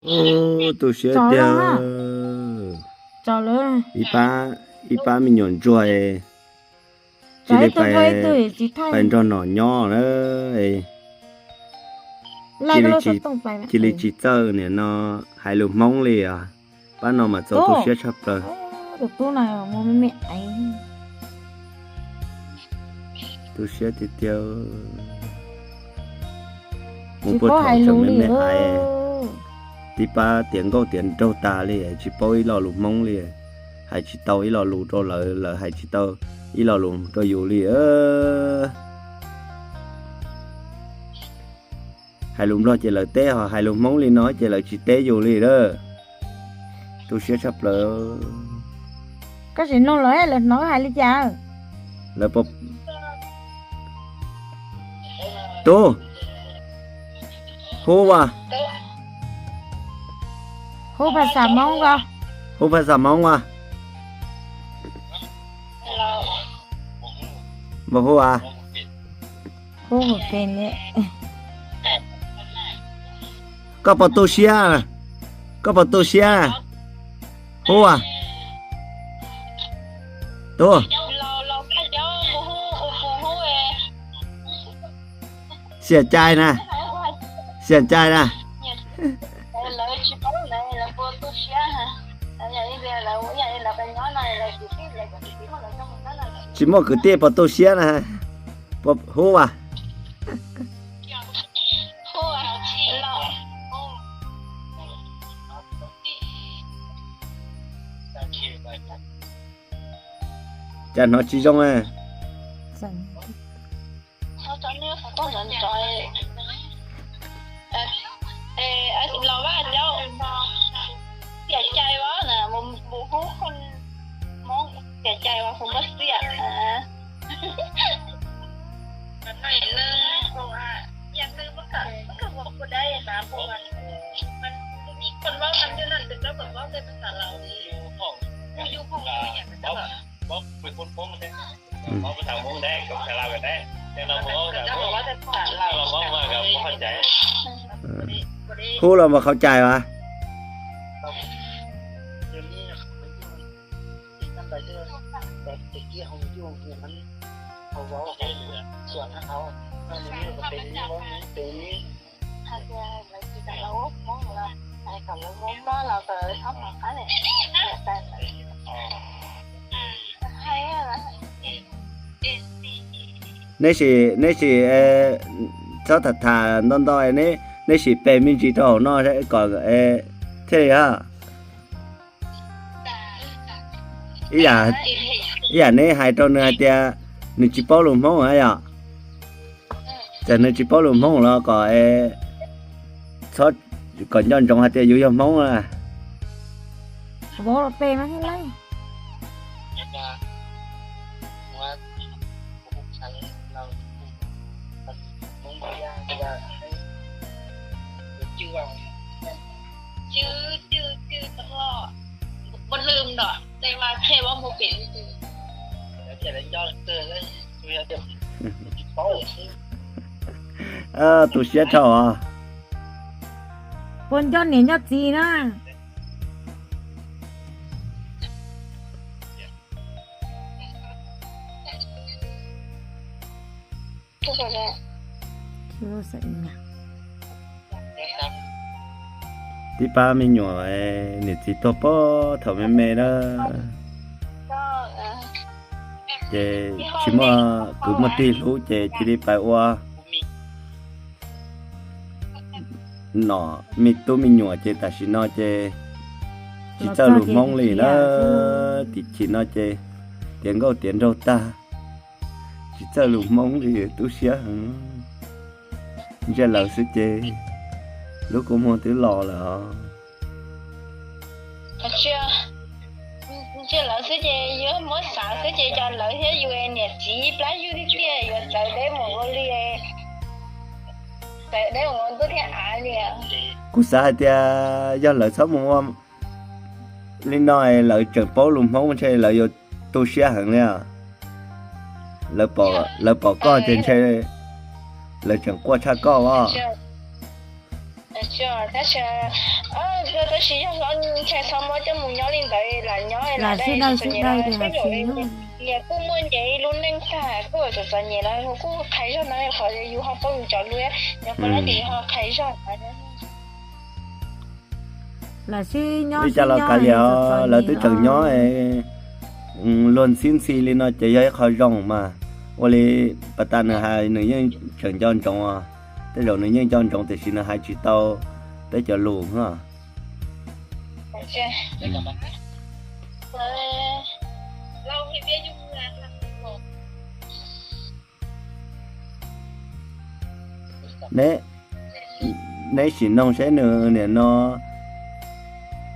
Ub, tu siab tiag. Ib pab me nyuam ntsuag cia li pais nrog nom nyob na. Cia li tsis txawj nim no hais lus Hmoob li os. Pab no mas txaus tu siab tshaj plaws. Tu siab tiag tiag. Mus puag thaum tseem me me aiv, tib pab tiav nkauj tiav nraug tas li, tsis paub ib lo lus Hmoob li, hais tsis tau ib lo lus rau lawv, lawv hais tsis tau ib lo lus rau yus li. Hais lus Nplog ces lawv teb, ho hais lus Hmoob li no ces lawv tsis teb yus li lawm. Tu siab tshaj plaws. Koj tsis nug lawv, lawv hnov hais li cas? Lawv, tub, hu as, hu phas xas Hmoob as, hu phas xas Hmoob as. Npau hu as. Koj puas tu siab? Koj puas tu siab? Hu as. Tub, xiam cai na, xiam cai na. Tsis muaj kwv tij puas tu siab na, puas hu as. Cas hnov tsis zoo a? Los vaj cauv, xiam cai as, mus hu Hmoob xiam cai as, hu Npaj Xiam. Hu los mas qhov cai as. Neb sim, neb sim, txhob tham tham nto nto, neb sim pem me ntsis rau hauv no kom thiaj li. Ib yam neb hais rau nws hais tias nws tsis paub lus Hmoob na yom. Txawm nws tsis paub lus Hmoob los kom, txhob, kom nco ntsoov hais tias yus yog Hmoob na. Tu siab dhau os. Puas nco niam nco txiv na? Tib pab me nyuam niam txiv tuag puag thaum me me na, ces tsis muaj kwv muaj tij hlub ces cia li pais ua nom me tub me nyuam ces tam sim no ces tsis txawj lus Hmoob li na. Tim chim no ces tiav nkauj tiav nraug tag, tsis txawj lus Hmoob li, tu siab heev. Ntsia lawv xwb ces lub kua muag twb los lawm os. Ntsia lawv xwb ces yuav muab xav xwb ces cov lawv thiab yus niam txiv plab yug tiag tiag yuav txawv deb mus ua li, txawv deb mus ua ntuj thiab av li. Kuv xav hais tias yog lawv txhob mus ua li no, lawv tseem paub lus Hmoob ntshe lawv yuav tu siab heev li os. Lawv pom koj ces ntshe lawv tseem quaj tshaj koj os. Tab sis, tab sis yog hlob ntshai txhob muab coj mus nyob li ntawd, lam nyob lam dai txom txom nyem no, tej zaum nyias kuj muaj nyias ib lub neej tag, kuj txom txom nyem no kuj qhais zog no, qhov yus ho paub yus cov lus, nyob puas laib ces yus ho qhais zog. Li cas los kav liam, lawv twb tseem nyob luag ntxhib ntxhi li no ces yog ib qho zoo mas. Ua li pas tas nws hais nws yeej tseem nco ntsoov, tej zaum nws yeej nco ntsoov tiam sis nws hais tsis tau peb cov lus. Neb, neb sim noog seb nws nim no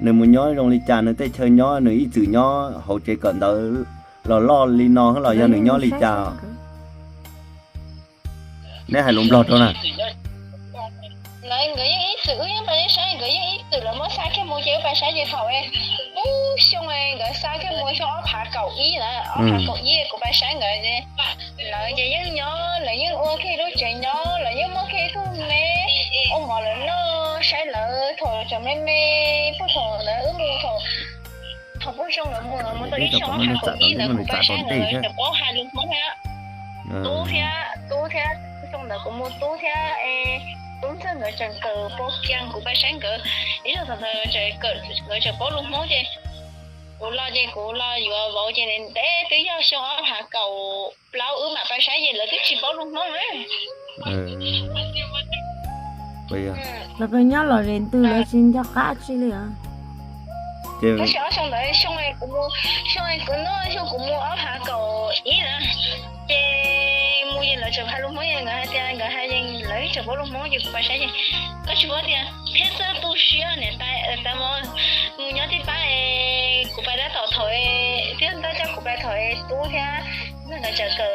nws mus nyob zoo li cas, nws tej chaw nyob, nws ib txwm nyob hauv tsev kawm ntawv los loj li no los yog nws nyob li cas? Neb hais lus Nplog rau na. Lawv nkawd yeej ib txwm, wb yeej pais saib nkawd yeej ib txwm, lawv muab xa kiag mus ces wb pais saib ces thaum pub xyoo nkawd xa kiag mus xyoo ob phav kaum ib na, ob phav kaum ib kuv pais saib nkawd, lawv ces yeej nyob, lawv yeej ua kiag lub tsev nyob, lawv yeej muaj kiag tug me ua mov lawv noj, saib lawv thaum tseem me me, puag thaum ntawd wb mus thaum, thaum pub xyoo nkawd mus, mus tau ib xyoo ob phav kaum ib ntawd kuv pais saib nkawd, lawv tseem paub hais lus Hmoob thiab. Tub thiab, tub thiab, xyoo ntawd kuv mus, tub thiab, tub ntxawg nkawd tseem kawm pos kiag, kuv pais saib nkawd, ib zaug thaum ntawd nkawd tseem paub lus Hmoob ces kuv los ces kuv los yuav vauv ces ntev twb yog xyoo ob phav kaum plaub wb mam pais saib ces lawv twb tsis paub lus Hmoob na. Lawv nyob los ze ntws lawv tsis nco qab tsi li os. Tab sis ob xyoo ntawd, xyoo kuv mus, xyoo kuv noj, xyoo kuv mus ob phav kaum ib na, ces mus ces lawv tseem hais lus Hmoob, nkawd hais tias nkawd hais, lawv tseem paub lus Hmoob ces kuv pais saib ces, koj tsis paub tias thiab txawj tu siab niam tais, mus nyob tij pab, kuv pais tab tom thaum, thiab ntawd coj kuv pais thaum tub thiab ntxawg nkawd tseem kawm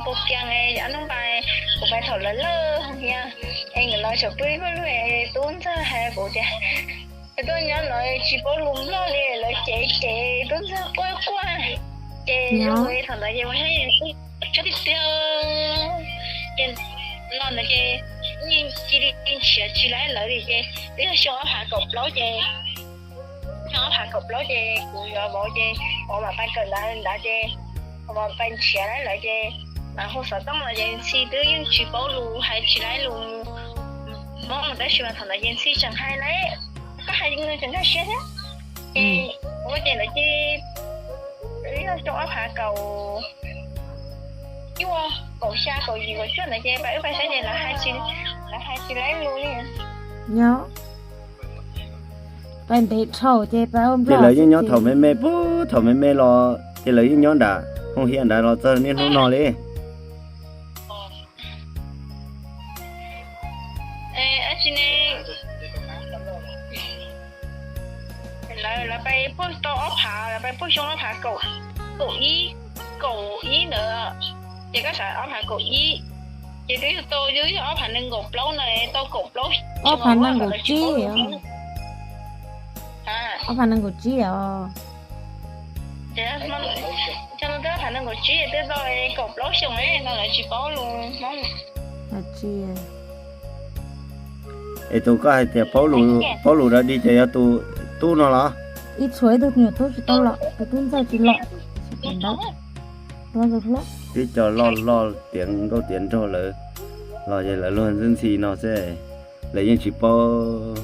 pos kiag, ob hnub pais, kuv pais thaum lawv lawj thiab, es nkawd los tseem pw ib pluag, tub ntxawg hais kuv tias, es tuaj nyob no tsis paub lus Nplog li, lawv cev cev, tub ntxawg quaj quaj, ces thaum ntawd ces ua tsaug tiag tiag. Ces los ntawd ces yeej cia li nrhiav tsis laib lawv li ces twb yog xyoo ob phav kaum plaub ces, xyoo ob phav kaum plaub ces kuv yuav vauv ces vauv mam pais kawm ntawv ntawd ces, vauv mam pais nrhiav laib lawv ces mam hu xov tooj los ces Ntxhi twb yeej tsis paub lus, hais tsis laib lus Hmoob, tab sis mas thaum ntawd ces Ntxhi tseem hais laib, koj hais nws tseem nkag siab thiab. Ces ua ces lawv cia li, twb yog xyoo ob phav kaum cuaj, kaum xya, kaum yim, kaum cuaj ntawd ces pais wb pais saib ces lawv hais tsis, lawv hais tsis laib lus li. Nyob pais ntev dhau ces pais ua Nplog. Ces lawv yeej nyob thaum me me, puag thaum me me los ces lawv yeej nyob nram Hoo Hiav nrad los txog niaj hnub no li. Lawv pais puag tau ob phav, lawv pais puag xyoo ob phav kaum, kaum ib, kaum ib ntawd, ces koj xav ob phav kaum ib, ces twb yog tau, twb yog ob phav nees nkaum plaub na, tau kaum plaub, ob phav nees nkaum tsib, ob phav nees nkaum tsib os. Ces no twb ob phav nees nkaum tsib twb tau kaum plaub xyoo no lawv tsis paub lus Hmoob. Es tus koj hais tias paub lus, paub lus dog dig ces yog tus tub no los? Ib txhua ib tug nyuam tub tsis tau los, tus tub ntxawg tsis los, ntawd, tus hlob. Twb cov loj loj tiav nkauj tiav nraug lawm los ces lawv luag ntxhi ntxhi no xwb, lawv yeej tsis paub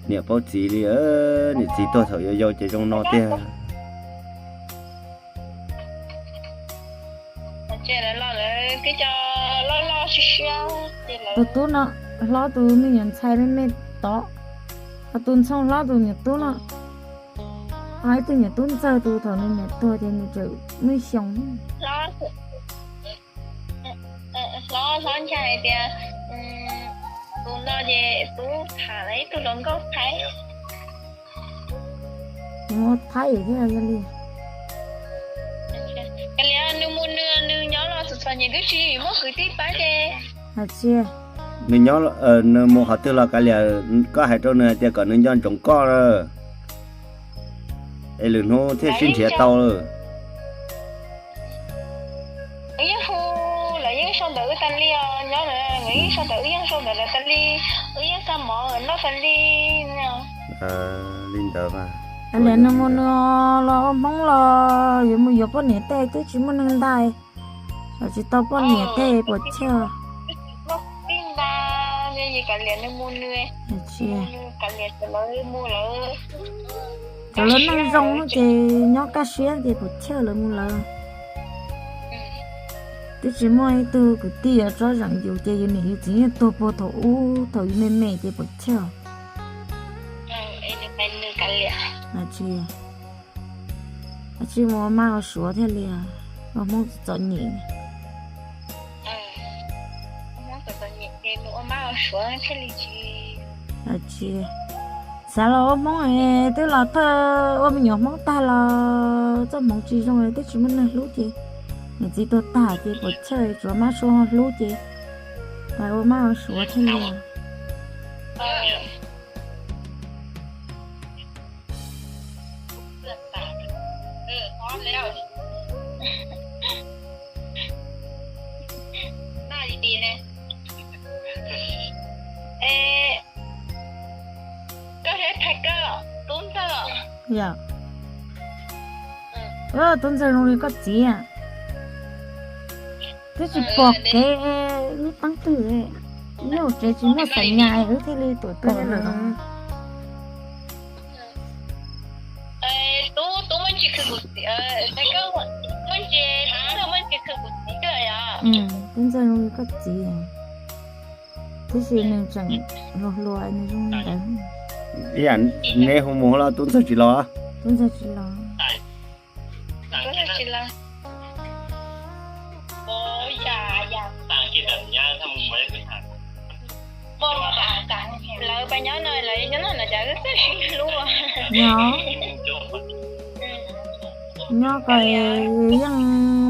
niam paub txiv li. Niam txiv tuag thaum yau yau ces zoo no tiag. Tus tub no hlob tus me nyuam ntxhais me me tod, ho tus ntxhoo hlob tus nyuam tub no, ho ib tug nyuam tub ntxawg tus thaum nws niam tuag ces nws tseem muaj xyoo. Hlob, hlob ntshai hais tias tus no ces tub tham ib tug hluas nkauj Thaib. Muaj Thaib thiab yog li. Kav liam, nws mus nws, nws nyob los txom txom nyem twb tsis muaj kwv tij pab ces. Hais tsis, nws nyob, nws mus qhov twg los kav liam, koj hais rau nws hais tias kom nws nco ntsoov koj, es lwm hnub thiaj sib nrhiav tau lawm. Wb yeej hu, lawv yeej sau ntawv wb tas li os, nyob lawm wb yeej sau ntawv, wb yeej Thaum ntawd lawv tas li, wb yeej xa mov noj tas li. Li ntawd mas, liam nws mus nws los ua Hmoob los yuav mus yuav poj niam tej twb tsis muaj neeg ntais, los tsis tau poj niam tej puas chawj. Tij nta, kav liam nws mus nws, kav liam lawv mus lawv. Cov lawv neej zoo ces nyob kaj siab ces puas chawj lawv mus lawv. Twb tsis muaj ib tug kwv tij yuav tsob zeem yus ces yus niam yus txiv yeej tuag puag thaum ub thaum yus me me ces puas chawj. Tsis mus ua maj ua suav thiaj li ua Hmoob txom nyem. Tsis xav los ua Hmoob es twb los thawj ua me nyuam Hmoob tag los txoj hmoov tsis zoo twb tsis muaj neeg hlub ces niam txiv tuag tag ces puas chawj tsuav mab suav ho hlub ces ua maj ua suav thiaj li. Yog, tub ntxawg zoo li koj txiv, twb tsis pom kev lub teeb twg, nyob hauv tsev tsis muaj xam nyas wb thiaj li tuam tuam lawm. Tub ntxawg zoo li koj txiv, tab sis nws tseem hluas hluas nws zoo li ntawd. Ib yam neb hu mus los tub ntxawg tsis los. Tub ntxawg tsis los. Lawv pas nyob no, lawv nyob no cas wb txawj sib hlub. Nyob ko yeej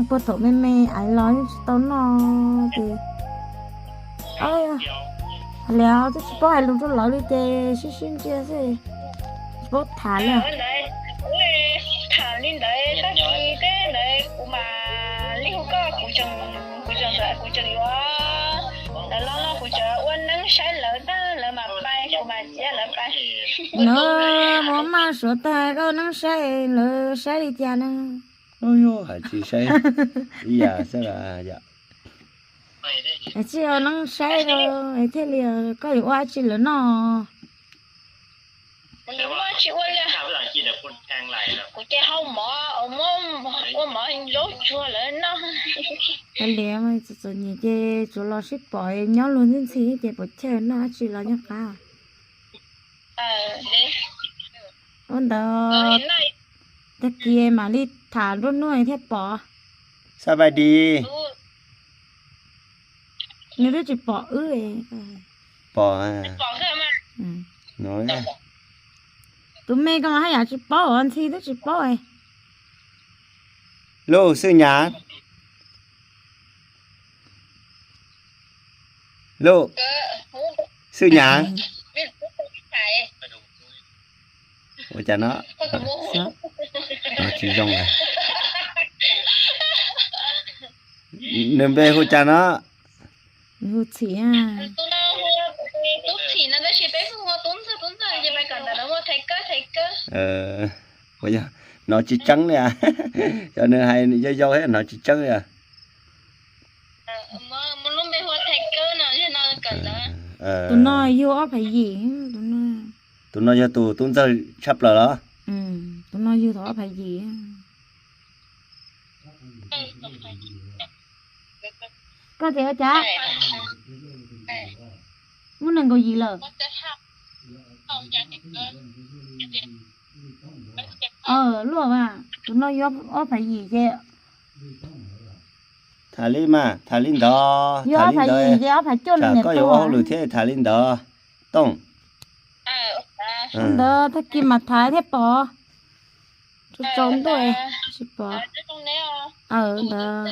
puag thaum me me aiv los yeej tsis tau noj ces, hais li twb tsis paub hais lus rau lawv li ces sib sib ntsia xwb, tsis paub tham li. Tham li ntawd tag kis teb ntawd kuv mam li hu koj, kuv tseem, kuv tseem, kuv tseem yuav ntawd los no kuv tseem ua neeb saib lawv tag lawv mam pais kuv mam ciav lawv pais. No, mus maj suav tag koj ua neeb saib lawv saib li cas no. Hais tsis saib ib yam xwb yom. Tsis ua neeb saib thiaj li koj yuav ua dab tsi lawv noj. Kuv ces hau mov, ua mov zaub tsuag lawv noj. Hais li txom txom nyem ces tsuav los sib pom nyob luag ntxhi ntxhi ces puas chawj noj dab tsi los nyob qab. Ua ntawd tag kis mam li tham nruab hnub thiab pom. Xab pais dis. Nws twb tsis pom wb. Pom. Tus me koj mas haj yam tsis paub, ntxhi twb tsis paub. Luj Xwj Nyav, Luj Xwj Nyav, ua cas no? Tsis zoo. Nws npe hu cas no? Hu Txhim. Ua yog hnov tsis tseeb li, yog nws hais yau yau thiab hnov tsis tseeb li. Tus no yug ob phav yim. Tus no yog tus tub ntxawg tshaj plaws los? Tus no yug thaum ob phav yim. Koj tias ua cas? Muaj nees nkaum yim lawm. Luaj, tus no yug ob phav yim ces. Tham li mas, tham li ntawd, yug ob phav yim ces ob phav cuaj, koj yuav ua hauj lwm thiab tham li ntawd. Tooj, ntawd tag kis mam tham thiab pom. Tsaus ntuj tsis pom. Ntawd